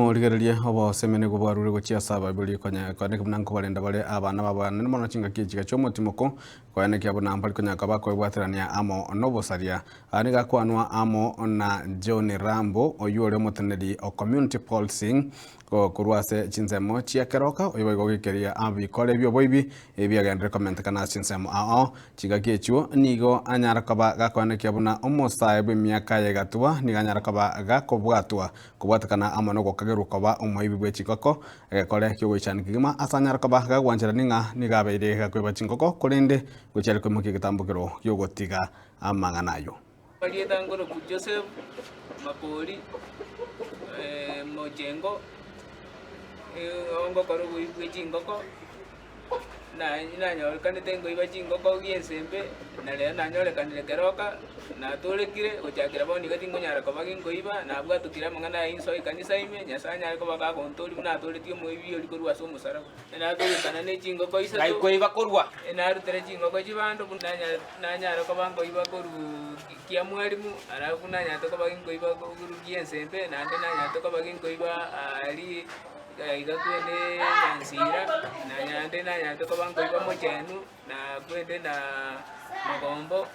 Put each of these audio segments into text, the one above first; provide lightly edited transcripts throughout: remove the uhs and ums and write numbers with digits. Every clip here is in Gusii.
Morigererie obosemi nigo bwarure gochia ase abaibori konya koenekia buna nkobarenda bare abana babo naende mono chingaki echiga chi'omotimoko koenekia buna mbari konya koba koebwaterania amo nobosaria. Aya nigo akwanwa amo na John Rambo oyio ore omoteneneri o community policing korwa ase chinsemo chia Keroka oyio boigo ogekeria abikore bi'oboibi ebiagenderire komentekana ase chinsemo ao ao. Chingaki echio nigo anyara koba gakoenekia buna omosae bw'emiaka ya egatua nigo anyara koba gakobwatwa Kobwatekana amo nogokagerwa koba omoibi bwe chingoko, egekore ki'ogoichania kegima ase anyare koba gagwancherani ng'a nigo abeire gakoiba chingoko, korende gochia are koimokia egetambokero gi'ogotiga amang'ana ayio. Erieta nkoroku Joseph Makori, Mochengo, ngokora oboibi bwe chingoko. Nanyorekanete nkoiba chingoko gi'ensembe, na rero nanyorekanire keroka, natorekire, gochakera bono iga tinkonyara koba ginkoiba, nabwatokire amang'ana aya insoe ekanisa ime, Nyasae anyare koba gagontoria buna atoretie omoibi oria korwa ase omosaraba. Natorekana ne chingoko isato, Naikoiba korwa. narutire chingoko chibando buna nanyare koba nkoiba korwa kia mwalimu, alafu nanyarete koba ginkoiba korwa gi'ensembe, naende nanyarete koba ginkoiba aria. Iga kwende nyansira, na nyande nanyarete koba nkoiba mochenu, na kwende na mogombo,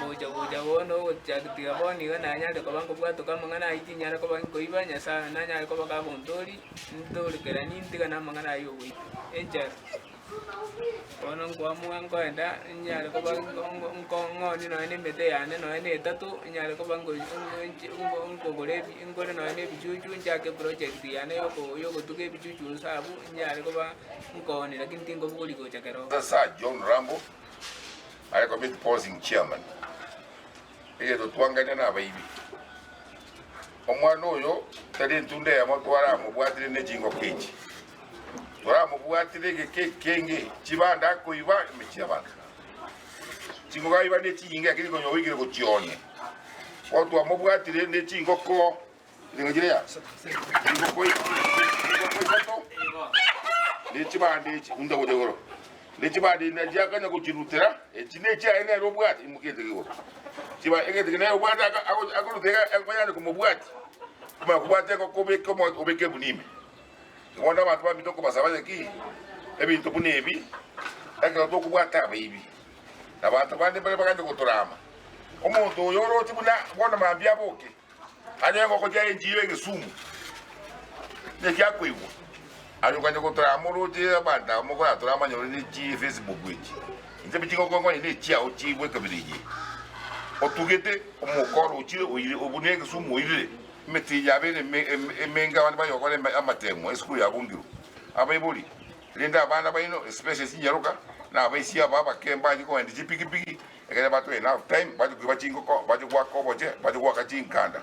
gocha gocha bono ogochaka tiga bono iga nanyarire koba nkobwatoka amang'ana ayio tinyara koba nkoiba, Nyasaye nanyare koba kagontoria, ntorekeranie ntigane amang'ana ayio ogoiba. Enchara. Bono nkoamua nkoenda nyare koba ng'onie nonya na emete yane nonya na etato, nyare koba nkogora ebi ngore nonya na ebichuchu nchake eproject yane yogotuga ebichuchu inse abwo, nyare koba nkoonia lakini tinkobogoria gocha keroka. Sir John Rambo are committee policing chairman egento twangania na abaibi omwana oyo tari entunda eyemo twaramobwatire ne chingoko echi Toramobwatire egeka ekenge, chibando akoiba emechie y'abanto. Chingoko aiba ne chinyinge lakini konya oigire gochionia. Bono twamobwatire ne chingoko nigo chire ya chingoko chingoko isato ne chibando echi unta gocha igoro ne chibando echi nachi akanya gochirutera echi ne echiaye nere obwate imokia egento igoro chiba egento eke nere obwate akorutera iga ekonyare komobwati omanye kobwata engoko obeke omo obeke egunia ime. Bono abanto baminto nkobasaba ng'a ki? Ebinto buna ebi, ekero tokobwata abaibi, na abanto bande mbare bagende gotorama. Omonto oyo oroche buna bono mambia aboke, anyore engoko chiaye nchiire egesumu, naki akoigwa? Aye okanya gotorama oroche abanto aba mokoratorama onye ore ne chi Facebook echi. Inche chingoko nkonye ne echiao chiigwe ekabira eye. Otugete omokoro ochire oire obune egesumu oirire. Emetienyi yabeire emenge abande bayokore amatemo esukuru ya bungirwe. Abaibori, renda abana baino especially chinyaroka na abaisia aba abake mbache kogenda chipikipiki ekere batwe enough time bache koiba chingoko, bache goaka oboche, bache goaka chinkanda.